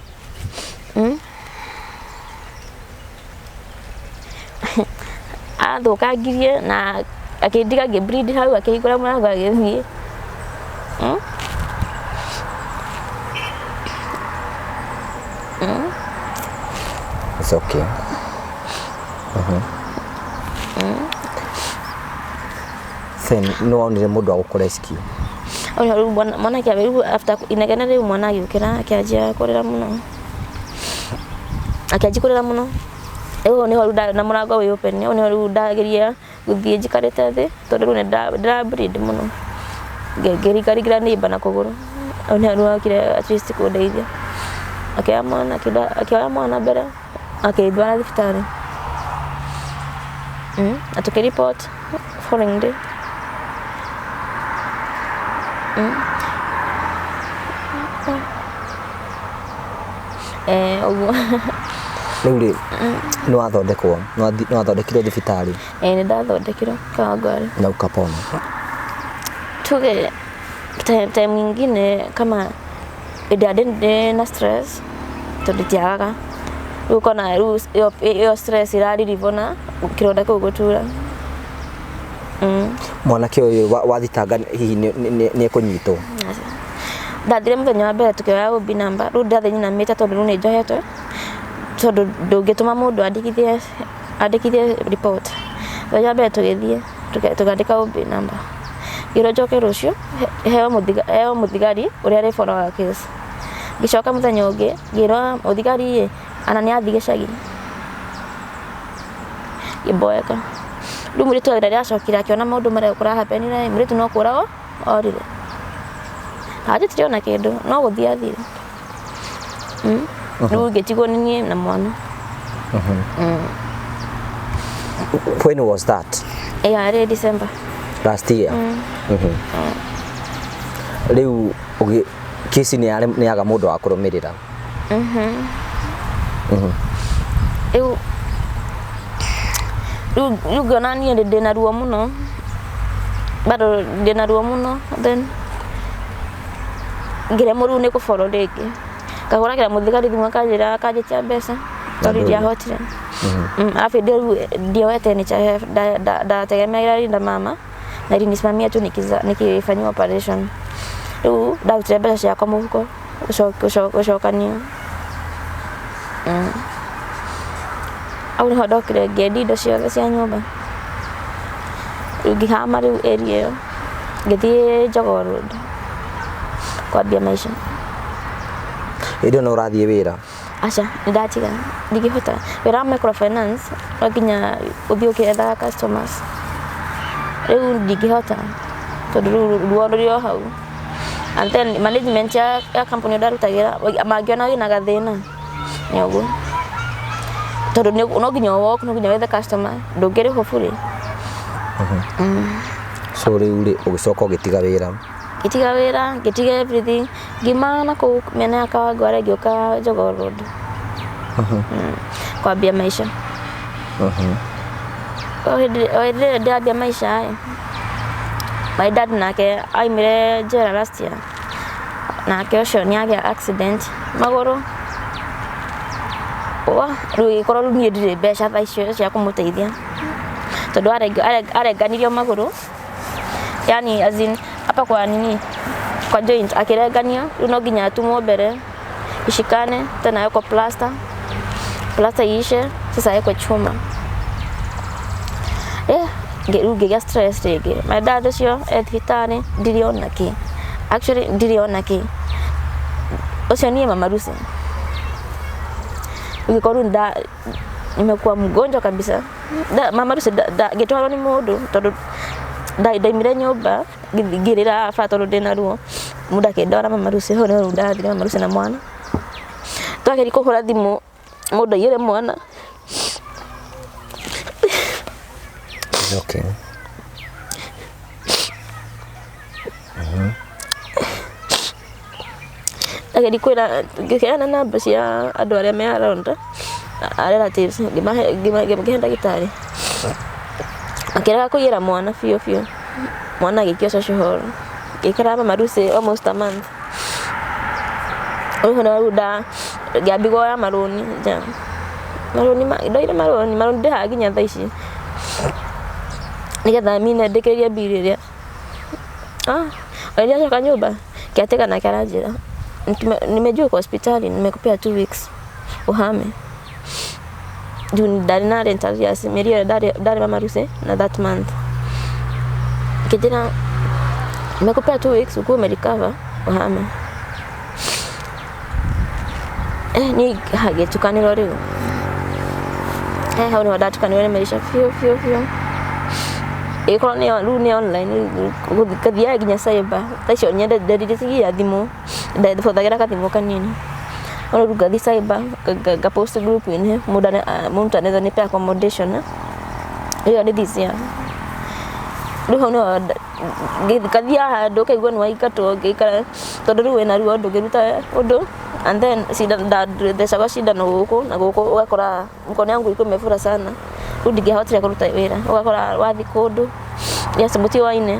Athũkangirie na akĩndiga ngĩ bleed hau akĩhingũra mũrango agĩthiĩ. It's okay. Then nĩ wonire mũndũ wa gũkũ rescue? Ũyũ rĩu mwana rĩu after inegene rĩu mwana agĩũkĩra akĩanjia kũrĩra mũno. Akĩanjia kũrĩra mũno. Rĩu nĩho rĩu na mũrango wĩ open hau nĩho rĩu ndageria gũthiĩ njikarĩte thĩ tondũ rĩu nĩ ndĩra bleed mũno. Ngĩringaringĩra neighbor na kũgũrũ. Hau nĩho rĩu okire at least kũndeithia. Akĩoya mwana akĩoya mwana mbere akĩndwara thibitarĩ. Na tũkĩ-report following day. Ũguo. Rĩu rĩ nĩ wathondekwo nĩ wathondekirwo thibitarĩ? Nĩ ndathondekirwo Kawangware. Na ukapona? Tuge time nyingine kama hĩndĩ ĩrĩa ndĩ na stress tondũ ndiagaga rĩu ũkona rĩu ĩyo stress ĩraririvo na kĩronda kĩu gũtura. Mwanake ũyũ wathitanga hihi nĩ ekũnyitwo? Ndathire mũthenya wa mbere tũkĩoya OB number rĩu ndathiĩ nyinamĩte tondũ rĩu nĩ njohetwo tondũ ndũngĩtũma mũndũ andĩkithie report. Mũthenya wa mbere tũgĩthiĩ tũkĩandĩka OB number ngĩrwo njoke rũciũ heo mũthigari ũrĩa arĩ follow case. Ngĩcoka mũthenya ũngĩ ngĩrwo mũthigari ĩ ana nĩ athiĩ gĩcagi ngĩmboeka. Rĩu mũirĩtu rĩrĩa acokire akĩona maũndũ marĩa kũra happen rĩ mũirĩtu no kũra orire. Anjĩtire ona kĩndũ no gũthiĩ athire. Rĩu ngĩtigwo nĩ niĩ na mwana. When was that? Ĩyo yarĩ December. Last year. Rĩu ũgĩ kesi nĩ yarĩ nĩ yaga mũndũ wa kũrũmĩrĩra. Rĩu ngĩona niĩ ndĩna ruo mũno, bado ndĩna ruo mũno, then ngĩremwo rĩu nĩ kũboro rĩngĩ, ngahũragĩra mũthigari thimũ akanjĩra akanjĩtia mbeca tondũ ndiahotire. Alafu ndio rĩu ndioete NHIF, ndategemeaga Linda Mama na ilinisimamia tu nikifanyiwa operation. Rĩu ndarutire mbeca ciakwa mũhuko gũcokania. Hau nĩho ndokire ngĩendia indo ciothe cia nyũmba. Rĩu ngĩhama rĩu area ĩyo ngĩthiĩ Jogoo Road kwambia maica. Hĩndĩ ĩyo no ũrathiĩ wĩra? Aca, nĩndatiga, ndingĩhota. Wĩra wa microfinance no nginya ũthiĩ ũkĩethaga customers. Rĩu ndingĩhota tondũ rĩu ruo rũrĩ o hau. And then management ya company ĩyo ndarutagĩra mangĩona wĩna gathĩna nĩ ũguo. Tondũ no nginya ũ walk, no nginya wethe customer, ndũngĩrĩhwo bure. So rĩu rĩ ũgĩcoka ũgĩtiga wĩra? Ngĩtiga wĩra, ngĩtiga everything, ngiuma na kũu mĩena ya Kawangware ngĩũka Jogoo Road. Kwambia maica. O hĩndĩ ĩrĩa ndĩrambia maica ĩ, my dad nake aumire njera last year. Nake ũcio nĩ agĩa accident magũrũ. Wa, rĩu ĩgĩkorwo rĩu niĩ ndirĩ mbeca thaa icio cia kũmũteithia. Tondũ arenganirio magũrũ. Yani as in hapa kwa nini, kwa joint akĩrenganio, rĩu no nginya atumwo mbere ishikane, tena awekwe plaster, plaster iishe, sasa awekwe chuma. Rĩu ngĩgĩa stress rĩngĩ. My dad ũcio e thibitarĩ, ndirĩ ona kĩ. Actually ndirĩ ona kĩ. Ũcio niĩ mama Lucy. Ũgĩkorwo rĩu nimekuwa mgonjwa kabisa. Mama Lucy ngĩtwarwo nĩ mũndũ tondũ ndaimire nyũmba ngĩrĩra baba tondũ ndĩna ruo. Mũndũ akĩndwara mama Lucy, hau nĩho rĩu ndathire mama Lucy na mwana. Twageria kũhũra thimũ mũndũ aiyĩre mwana. Okay. Ndageria kwĩra, ngĩheana namba cia andũ arĩa me around, a relatives, ngĩhe ndagĩtarĩ. Akĩrega kũiyĩra mwana biũ biũ. Mwana agĩikio social hall. Ngĩikara mama Lucy almost a month. Rĩu rĩu ngĩambia kuoya marũni nja. Marũni ndoire marũni, marũni ndĩhaga nginya thaa ici. Nĩgetha mine ndĩkĩrĩrie bill ĩrĩa. O rĩrĩa njoka nyũmba, caretaker nake aranjĩra, nimejua uko hospitali, nimekupea 2 weeks uhame. Juu ndarĩ na rent arrears, mĩeri ĩyo ndarĩ mama Lucy na that month. Akĩnjĩra, nimekupea 2 weeks ukuwe umerecover uhame. Niĩ ngĩtukanĩrwo rĩu. Hau nĩho ndatukanĩirwo nĩ maica biũ biũ biũ. Ĩgĩkorwo nĩ rĩu nĩ online, ngathiaga nginya cyber. Thaa icio ndirĩ thimũ, ndahũthagĩra gathimũ kanini. No rĩu ngathiĩ cyber, nga post group-inĩ, mũndũ anaweza nipea accommodation. Ĩyo nĩ this year. Rĩu hau nĩho ngathiaga handũ ũkaigua nĩ waingatwo, ngĩikara tondũ rĩu wĩna ruo ndũngĩruta ũndũ. And then ndathecagwo cindano gũkũ na gũkũ, ũgakora mkono yangu ilikuwa imefura sana. Rĩu ndingĩahotire kũruta wĩra. Ũgakora wathiĩ kũndũ, yes, mũtiũaine.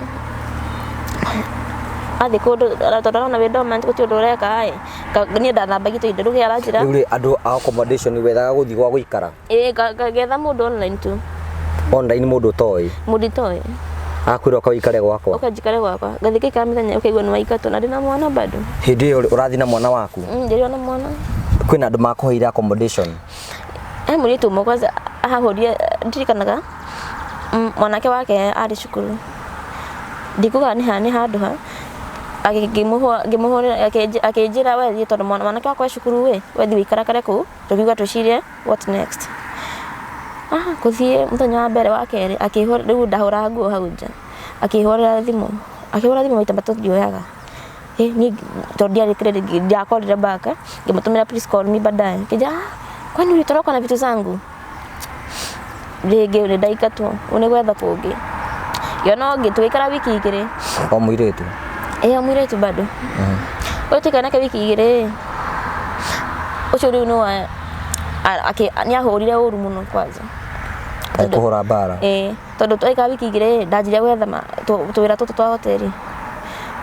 Wathiĩ kũndũ tondũ arona wĩ dormant gũtirĩ ũndũ ũreka ĩ, niĩ ndathambagia tũindo rĩu aranjĩra. Rĩu rĩ andũ a accommodation wethaga gũthiĩ gwa gũikara? Ĩĩ, ngetha mũndũ online tu. Online mũndũ ũtoĩ? Mũndũ itoĩ. Akwĩra ũka ũikare gwakwa? Ũka njikare gwakwa. Ngathiĩ ngaikara mĩthenya ũkaigua nĩ waingatwo na ndĩna mwana bado. Hĩndĩ ĩyo ũrathiĩ na mwana waku? Ndĩrĩ ona mwana. Kwĩna andũ makũheire accommodation? He mũirĩtu ũmwe kwanza ahahũrire, ndirikanaga mwanake wake arĩ cukuru. Ndikuga nĩ ha, nĩ handũ ha. Ngĩmũhũrĩra, akĩnjĩra we thiĩ tondũ mwanake wakwa e cukuru ĩ, we thiĩ ũikarakare kũu, tũkiuga twĩcirie what next. Gũthiĩ mũthenya wa mbere wa kerĩ, akĩhũra, rĩu ndahũraga nguo hau nja. Akĩhũrĩra thimũ, akĩhũra thimũ maita matatũ ndioyaga. Eh, niĩ tondũ ndiarĩ credit ndiakorire back, ngĩmũtũmĩra, "Please call me baadaye." Kĩnja, "Ah, kwani ulitoroka na vitu zangu?" Rĩngĩ nĩ ndaingatwo, rĩu nĩ gwetha kũngĩ, ngĩona ũngĩ, tũgĩikara wiki 2. O mũirĩtu? Ĩyo mũirĩtu bado. Ũyũ tũikara nake wiki 2, ũcio rĩu nĩ nĩ ahũrire ũru mũno kwanza. Kũhũra mbara? Ĩĩ, tondũ twaikara wiki 2 ndanjirie gwetha tũwĩra tũtũ twa hoteli,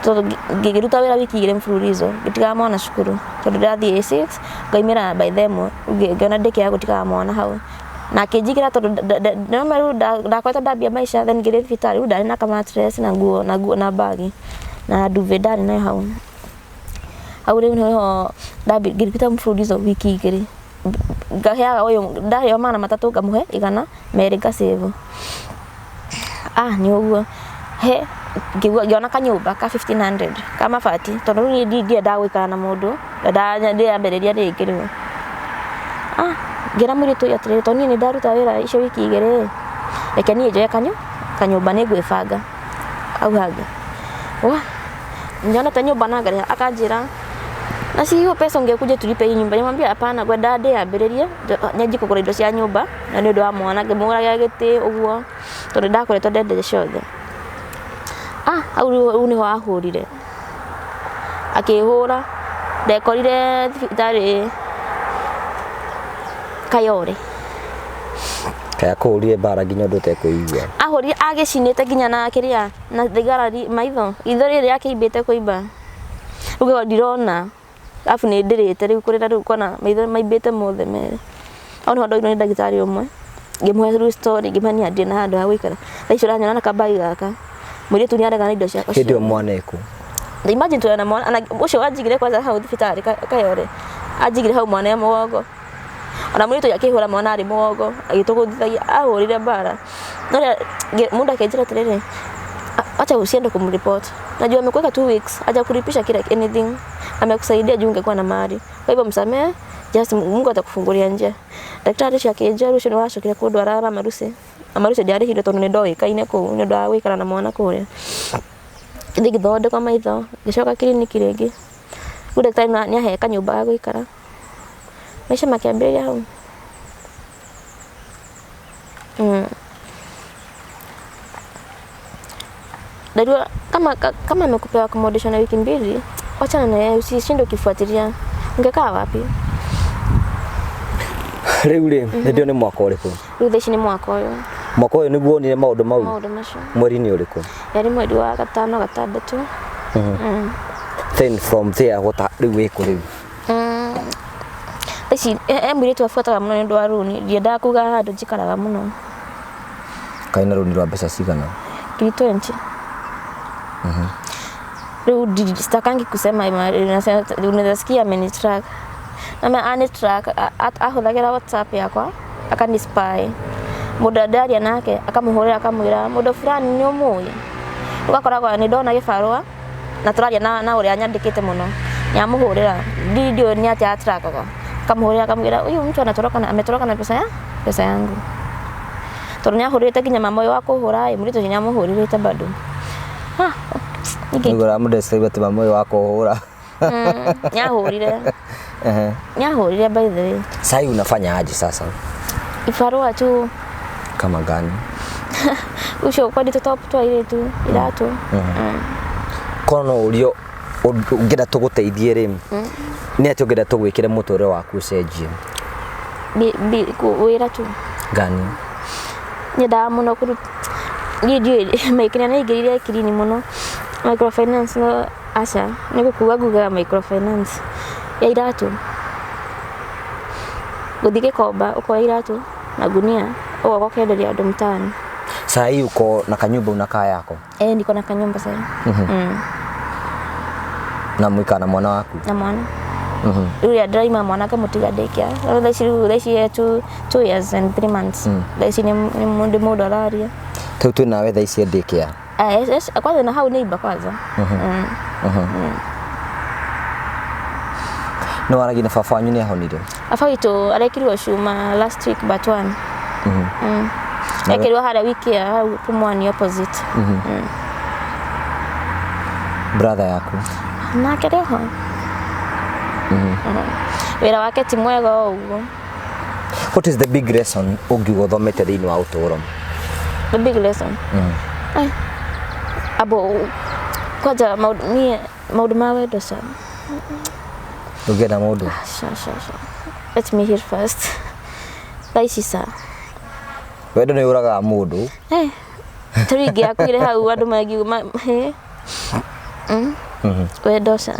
tondũ ngĩruta wĩra wiki 2 mfululizo, ngĩtigaga mwana cukuru, tondũ ndĩrathiĩ A6 ngaimĩra by them, ngĩona ndĩkĩaga gũtigaga mwana hau, na akĩnjigĩra, tondũ nĩwona rĩu ndakoretwo ndambia maica. Then ngĩthiĩ thibitarĩ, rĩu ndarĩ na kamattress na nguo na nguo na bagi na duvet ndarĩ nayo hau hau. Rĩu nĩho ngĩruta mfululizo wiki 2, ngaheaga ũyũ, ndarĩo 300 ngamũhe 200, ngasave. Ah, nĩ ũguo he ngĩigua ngĩona kanyũmba ka 1500 ka mabati, tondũ rĩu niĩ ndiendaga gũikara na mũndũ, ndendaga ndĩambĩrĩria rĩngĩ. Rĩu ah, ngĩra mũirĩtu ũyũ atĩrĩrĩ, tondũ niĩ nĩ ndaruta wĩra icio wiki 2, reke niĩ njoe kanyũmba, nĩ ngwĩbanga hau hangĩ. Wa nyonete nyũmba na ngarĩha, akanjĩra, "Na si hiyo pesa ungekuja tulipe hii nyumba?" Nimwambia, "Hapana, ngwendaga ndĩyambĩrĩrie, nyanjie kũgũra indo cia nyũmba na nĩ ũndũ wa mwana." Ngĩmũgũragĩra gĩtĩ ũguo, tondũ ndakoretwo ndendete ciothe. Ah, hau rĩu nĩho ahũrire, akĩhũra, ndekorire thibitarĩ Kayore. Kaya kũhũrire mbara nginya ũndũ ũtekwĩigua? Ahũrire agĩcinĩte nginya na kĩrĩa na thigara maitho, itho rĩrĩ rĩakĩimbĩte kũimba, rĩu ngĩkorwo ndirona, arabu nĩ ndĩrĩte rĩu kũrĩra, rĩu kona maitho maimbĩte mothe merĩ. Hau nĩho ndoirwo nĩ ndagĩtarĩ ũmwe, ngĩmũhe rĩu story, ngĩmũhe niĩ ndirĩ na handũ ha gũikara, thaa ici ũranyona na kambagi gaka, mũirĩtu nĩ arega na indo ciakwa Hĩndĩ ĩyo ciothe. Mwana ĩkũ? Imagine twĩ na mwana ũcio wanjigire kwanza hau thibitarĩ Kayore, anjigire hau mwana e mũgongo, ona mũirĩtu ũyũ akĩhũra mwana arĩ mũgongo, agĩtũgũthithagia, ahũrire mbara no rĩrĩa mũndũ akĩnjĩra atĩrĩrĩ, "Acha, usiende kumreport, najua amekuweka 2 weeks, hajakulipisha kila anything, amekusaidia juu ungekuwa na mali, kwa hivyo msamehe, just Mungu atakufungulia njia." Daktari ũcio akĩnjĩra ũcio nĩ wacokire kũndwara Ramarusi. Ramarusi ndiarĩhire, tondũ nĩ ndoĩkaine kũu nĩ ũndũ wa gũikara na mwana kũrĩa. Ngĩthiĩ ngĩthondekwo maitho, ngĩcoka kiriniki rĩngĩ, rĩu ndagĩtarĩ nĩ ahe kanyũmba ga gũikara, maica makĩambĩrĩria hau. Najua kama amekupea accommodation ya wiki 2, wachana na yeye, usishinde ukifuatilia. Ungekaa wapi? Rĩu rĩ, hĩndĩ ĩyo nĩ mwaka ũrĩkũ? Rĩu thaa ici nĩ mwaka ũyũ. Mwaka ũyũ nĩguo wonire maũndũ mau? Maũndũ macio. Mweri-inĩ ũrĩkũ? Yarĩ mweri wa gatano, gatandatũ. Then from there what, rĩu wĩkũ rĩu? Thaa ici he mũirĩtu abuataga mũno nĩ ũndũ wa rũni, ndiendaga kuga handũ njikaraga mũno. Kaĩ na rũni rwa mbeca cigana? 320. Rĩu sitakangi kusema, unaweza sikia amenitrack na anitrack, ahũthagĩra WhatsApp yakwa akanispy, mũndũ ndaria nake akamũhũrĩra, akamwĩra mũndũ fulani nĩ ũmũĩ, ũgakoragwo nĩ ndona gĩbarũa na tũraria na ũrĩa anyandĩkĩte mũno, nĩ amũhũrĩra, ndiũĩ nĩ atĩa atrakaga, akamũhũrĩra akamwĩra, "Huyu mtu anatoroka na ametoroka na pesa yangu," tondũ nĩ ahũrĩte nginya mama ũyũ wa kũhũra ĩ, mũirĩtu ũcio nĩ amũhũrĩrĩte bado. Ah, ningĩ. Nĩguo ũramũdescribe atĩ mama ũyũ wa kũhũra? Nĩ ahũrire. Nĩ ahũrire, by the way. Sai unafanya aje sasa? Ibarũa tu. Kama gani? Ũcio kwendete top twa airĩtu iratũ. Korwo no ũrio ũngĩenda tũgũteithie rĩ, nĩ atĩ ũngĩenda tũgwĩkĩre mũtũrĩre waku ũcenjie? Wĩra tu. Gani? Nyendaga mũno kũruta, niĩ ndiũĩ maikĩrĩa nĩ aingĩrire kirini mũno microfinance, no aca, nĩ gũkuga ngugaga microfinance ya iratũ, gũthiĩ Gĩkomba ũkoya iratũ na gunia, ũgoka ũkenderia andũ mtaani. Saa hii uko na kanyumba unakaa yako? Eh, niko na kanyumba sasa. Na mwikara na mwana waku? Na mwana. Rĩu rĩrĩa ndĩraima mwana ngamũtiga ndĩkia, rĩu thaa ici, rĩu thaa ici 2 years and 3 months, thaa ici nĩ ndĩ mũndũ araria. Rĩu twĩ nawe thaa ici ndĩkĩa? Ah, yes, yes, kwanza na hau neighbor kwanza. Nĩ waragia na baba wanyu, nĩ ahonire? Baba witũ arekirwo cuma last week but one. Ekirwo harĩa wiki ya hau Pumwani opposite. Brother yaku? Nake rĩ ho. Wĩra wake ti mwega o ũguo. What is the big lesson ũngiuga ũthomete thĩinĩ wa ũtũũro? The big lesson. Eh, abo kwanja maũndũ niĩ maũndũ ma wendo ca. Ndũngĩenda mũndũ? Ca ca ca. Let me hear first. Thaa ici ca. Wendo nĩ ũragaga mũndũ. Eh, tarĩu ingĩakuire hau andũ mangiuga eh. Wendo ca.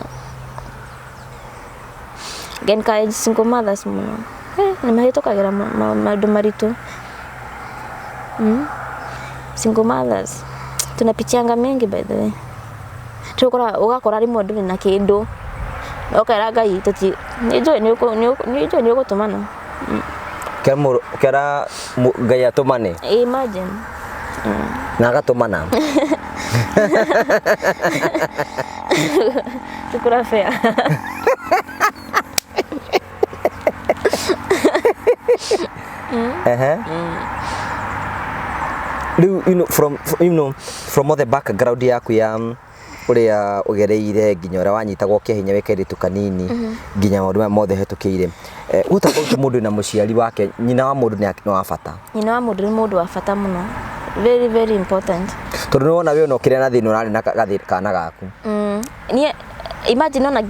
Nge encourage single mothers mũno. Eh, nĩ mahĩtũkagĩra maũndũ maritũ. Single mothers tunapitianga mengi by the way. Tũkora ũgakora rĩmwe ndũrĩ na kĩndũ. Ũkera Ngai tũti nĩ njũĩ nĩ njũĩ nĩ ũgũtũmana. Kera mũndũ kera Ngai atũmane Imagine. Na agatũmana. Tukura fair. Ehe. Rĩu you know from all the background yaku ya ũrĩa ũgereire nginya ũrĩa wanyitagwo kĩa hinya wĩ kairĩtu kanini nginya maũndũ maya mothe ũhetũkĩire, what about mũndũ wĩna mũciari wake? Nyina wa mũndũ nĩ wa bata. Nyina wa mũndũ nĩ mũndũ wa bata mũno. Very very important. Tondũ nĩ wona we ona ũkĩrĩa na thĩna ũrarĩ na kana gaku. Niĩ imagine ona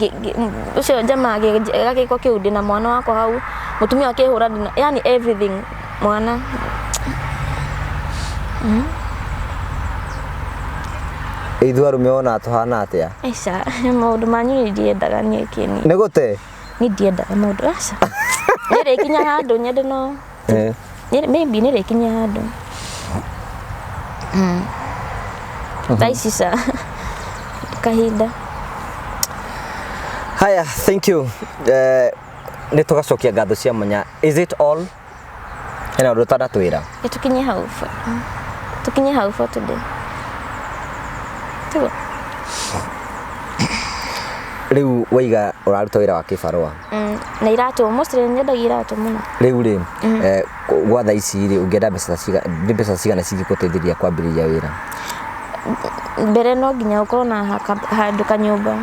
ũcio jamaa agĩkwo kĩu ndĩna mwana wakwa hau, mũtumia akĩhũra ndĩna, yani everything mwana. Ithuĩ arũme ona tũhana atĩa? Aica, maũndũ manyu niĩ ndiendaga niĩ kĩni. Nĩ gũte? Niĩ ndiendaga maũndũ aca. Nĩ rĩkinya handũ nyende no maybe nĩ rĩkinya handũ. Thaa ici ca kahinda. Haya, thank you. Nĩ tũgacokia ngatho cia mwanya. Is it all? Hena ũndũ ũtanatwĩra? Ĩ tũkinye hau tũkinye hau for today. Tiguo? Rĩu waiga ũraruta wĩra wa kĩbarũa. Na iratũ, mostly nyendagia iratũ mũno. Rĩu rĩ, gwa thaa ici rĩ, ũngĩenda mbeca cigana, nĩ mbeca cigana cingĩgũteithĩrĩria kwambĩrĩria wĩra? Mbere no nginya ũkorwo na handũ kanyũmba,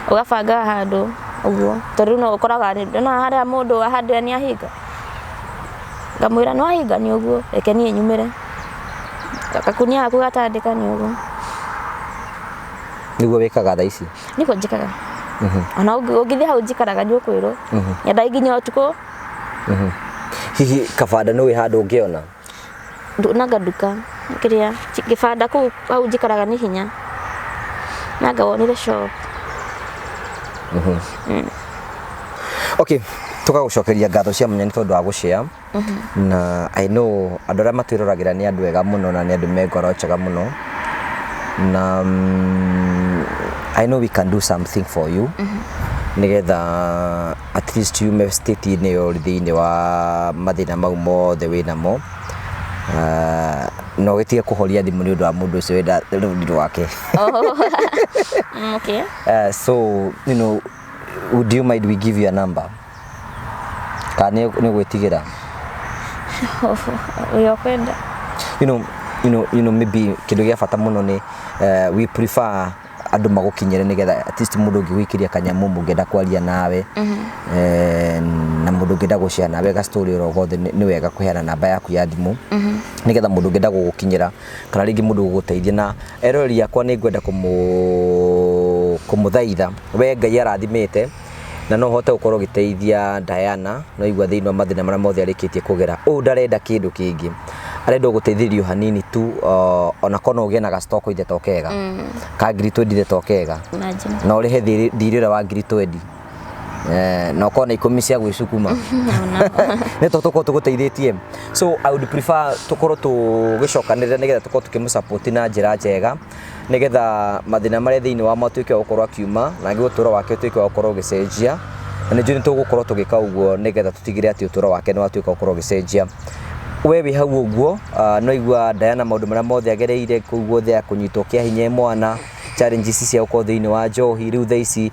ũgabanga handũ ũguo, tondũ rĩu no ũkoraga no harĩa mũndũ ahandĩra nĩ ahinga, ngamwĩra nĩ wahinga nĩ ũguo, reke niĩ nyumĩre, gakunia gaku gatandĩka nĩ ũguo. Nĩguo wĩkaga thaa ici? Nĩguo njĩkaga. Ona ũngĩthiĩ hau njikaraga nĩ ũkwĩrwo, nyendagia nginya ũtukũ. Hihi kabanda nĩ wĩ handũ ũngĩona? Nanga nduka kĩrĩa kĩbanda kũu hau njikaraga nĩ hinya, nanga wonire shop. Okay, tũgagũcokeria ngatho cia mwanya nĩ tondũ wa gũshare, na I know andũ arĩa matwĩroragĩra nĩ andũ ega mũno na nĩ andũ me ngoro njega mũno, na I know we can do something for you nĩgetha at least yume state-inĩ ĩyo ũrĩ thĩinĩ wa mathĩna mau mothe wĩnamo, na ũgĩtige kũhoria thimũ nĩ ũndũ wa mũndũ ũcio wenda rũni rwake. Okay. So would you mind we give you a number, kana nĩ gwĩtigĩra? Ũrĩa ũkwenda. Maybe kĩndũ gĩa bata mũno nĩ we prefer andũ magũkinyĩre nĩgetha at least mũndũ ũngĩgũikĩria kanyamũ, mũngĩenda kwaria nawe, na mũndũ ũngĩenda gũshare nawe ga story oro gothe, nĩ wega kũheana namba yaku ya thimũ nĩgetha mũndũ ũngĩenda gũgũkinyĩra kana rĩngĩ mũndũ gũgũteithia. Na eroreri akwa, nĩ ngwenda kũmũthaitha, we Ngai arathimĩte na no ũhote gũkorwo ũgĩteithia Diana, no igua thĩinĩ wa mathĩna marĩa mothe arĩkĩtie kũgera ũũ, ndarenda kĩndũ kĩngĩ, arenda gũteithĩrĩrio hanini tu, ona korwo no ũgĩe na gastoko ithe to kega ka 20,000 ithe to kega. Imagine. Na ũrĩhe thirĩ thirĩ ũrĩa wa 20,000, na ũkorwo na 10 cia gwĩcukuma nĩ to tũkorwo tũgũteithĩtie. So I would prefer tũkorwo tũgĩcokanĩrĩra nĩgetha tũkorwo tũkĩmũsupport na njĩra njega, nĩgetha mathĩna marĩa thĩinĩ wamo atuĩke wa gũkorwo akiuma na nĩguo ũtũũro wake ũtuĩke wa gũkorwo ũgĩcenjia. Na nĩ njũĩ nĩ tũgũkorwo tũgĩka ũguo nĩgetha tũtigĩrĩre atĩ ũtũũro wake nĩ watuĩka wa gũkorwo ũgĩcenjia. We wĩ hau ũguo, no igua Diana maũndũ marĩa mothe agereire kũu guothe, ya kũnyitwo kĩa hinya e mwana, Challenges cia gũkorwo thĩinĩ wa njohi rĩu thaa ici,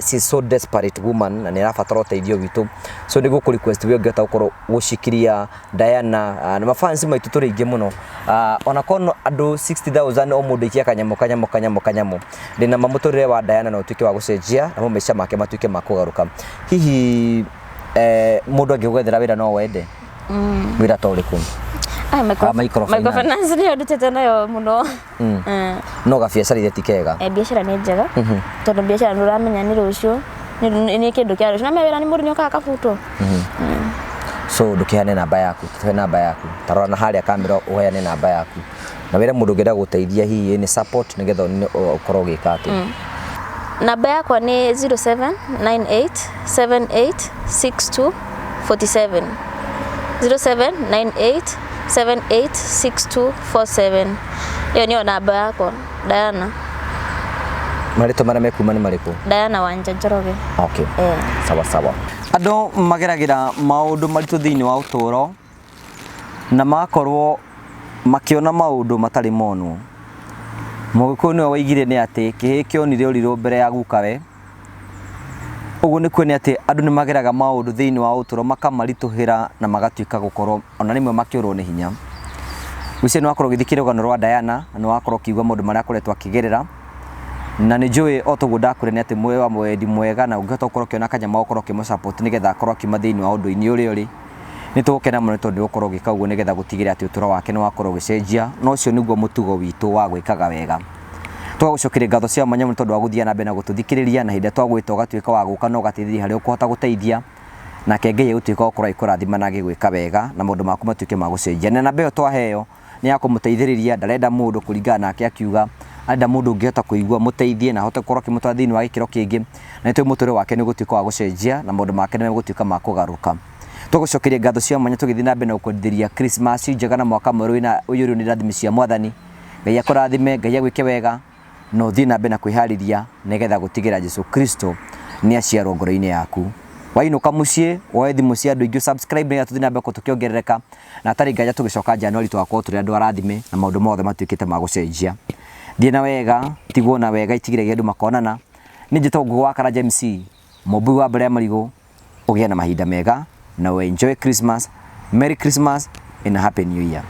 she's so desperate woman na nĩ arabatara ũteithio witũ. So nĩ gũkũ request we ũngĩhota gũkorwo gũcikiria Diana, na mafans maitũ tũrĩ aingĩ mũno, ona korwo no andũ 60,000 o mũndũ aikia kanyamũ kanyamũ kanyamũ kanyamũ, ndĩna ma mũtũrĩre wa Diana no ũtuĩke wa gũcenjia namo maica make matuĩke ma kũgarũka. Hihi mũndũ angĩgwethera wĩra no wende? Wĩra ta ũrĩkũ? Aya, Ah, microfinance. Microfinance nĩyo ndutĩte nayo mũno. No gabiacara ithe ti kega? Biacara nĩ njega tondũ biacara nĩ ũramenya nĩ rũciũ, nĩ kĩndũ kĩa rũciũ, na me wĩra nĩ mũndũ nĩ okaga akabutwo. So ndũkĩheane namba yaku, tũhe namba yaku, tarora na harĩa kamera ũheane namba yaku na wĩre mũndũ ũngĩenda gũteithia hihi nĩ support nĩgetha ũkorwo ũgĩka atĩ. Namba yakwa nĩ 0798 78 62 47, 0798 78 62 47. Ĩyo nĩyo namba yakwa, Diana. Marĩtwa marĩa mekuma nĩ marĩkũ? Diana Wanja Njoroge. Okay. Sawa sawa. Andũ mageragĩra maũndũ maritũ thĩinĩ wa ũtũũro na magakorwo makĩona maũndũ matarĩ monwo. Mũgĩkũyũ nĩwe waigire nĩ atĩ kĩhĩĩ kĩonire ũrirũ mbere ya gukawe. Ũguo nĩ kuonia atĩ andũ nĩ mageraga maũndũ thĩinĩ wa ũtũũro makamaritũhĩra na magatuĩka gũkorwo ona rĩmwe makĩũrwo nĩ hinya. Ngwĩciria nĩ wakorwo ũgĩthikĩrĩria rũgano rwa Diana na nĩ wakorwo ũkĩigua maũndũ marĩa akoretwo akĩgerera. Na nĩ njũĩ o toguo ndakwĩra nĩ atĩ mwĩ wa wendi mwega na ũngĩhota gũkorwo ũkĩona kanyamũ ga gũkorwo ũkĩmũ support nĩgetha akorwo akiuma thĩinĩ wa ũndũ-inĩ ũrĩa ũrĩ. Nĩ tũgũkena mũno nĩ tondũ nĩ ũgũkorwo ũgĩka ũguo nĩgetha gũtigĩrĩra atĩ ũtũro wake nĩ wakorwo ũgĩcenjia, na ũcio nĩguo mũtugo witũ wa gwĩkaga wega. Tũgagũcokeria ngatho cia mwanya mũno tondũ wa gũthiĩ na mbere na gũtũthikĩrĩria, na hĩndĩ ĩrĩa twagwĩta ũgatuĩka wa gũka na ũgateithĩrĩria harĩa ũkũhota gũteithia, nake Ngai agũtuĩka wa gũkorwo agĩkũrathima na agĩgwĩka wega na maũndũ maku matuĩke ma gũcenjia. Na namba ĩyo twaheo nĩ ya kũmũteithĩrĩria, ndarenda mũndũ kũringana nake akiuga, arenda mũndũ ũngĩhota kũigua mũteithie na ahote gũkorwo akĩmũtwara thĩinĩ wa gĩkĩro kĩngĩ, na nĩtũĩ mũtũrĩre wake nĩ ũgũtuĩka wa gũcenjia na maũndũ make nĩ megũtuĩka ma kũgarũrũka. Tũgũcokeria ngatho cia mwanya tũgĩthiĩ na mbere na gũkwendithĩria Christmas njega na mwaka mwerũ wĩna ũiyũirwo nĩ irathimo cia Mwathani. Ngai akũrathime, Ngai agwĩke wega na ũthiĩ na mbere na kwĩharĩria nĩgetha gũtigĩra Jesu Kristo nĩ aciarwo ngoro-inĩ yaku. Wainũka mũciĩ woe thimũ cia andũ aingĩ subscribe nĩgetha tũthiĩ na mbere tũkĩongerereka, na hatarĩ nganja tũgĩcoka January tũgakorwo tũrĩ andũ arathime na maũndũ mothe matuĩkĩte ma gũcenjia. Thiĩ na wega, tigwo na wega, itigĩrĩria andũ makonana. Niĩ njĩtagwo Ngũgĩ wa Karanja MC, mũmbui wa mbere ya marigũ. Ũgĩe na mahinda mega na enjoy Christmas. Merry Christmas and a Happy New Year.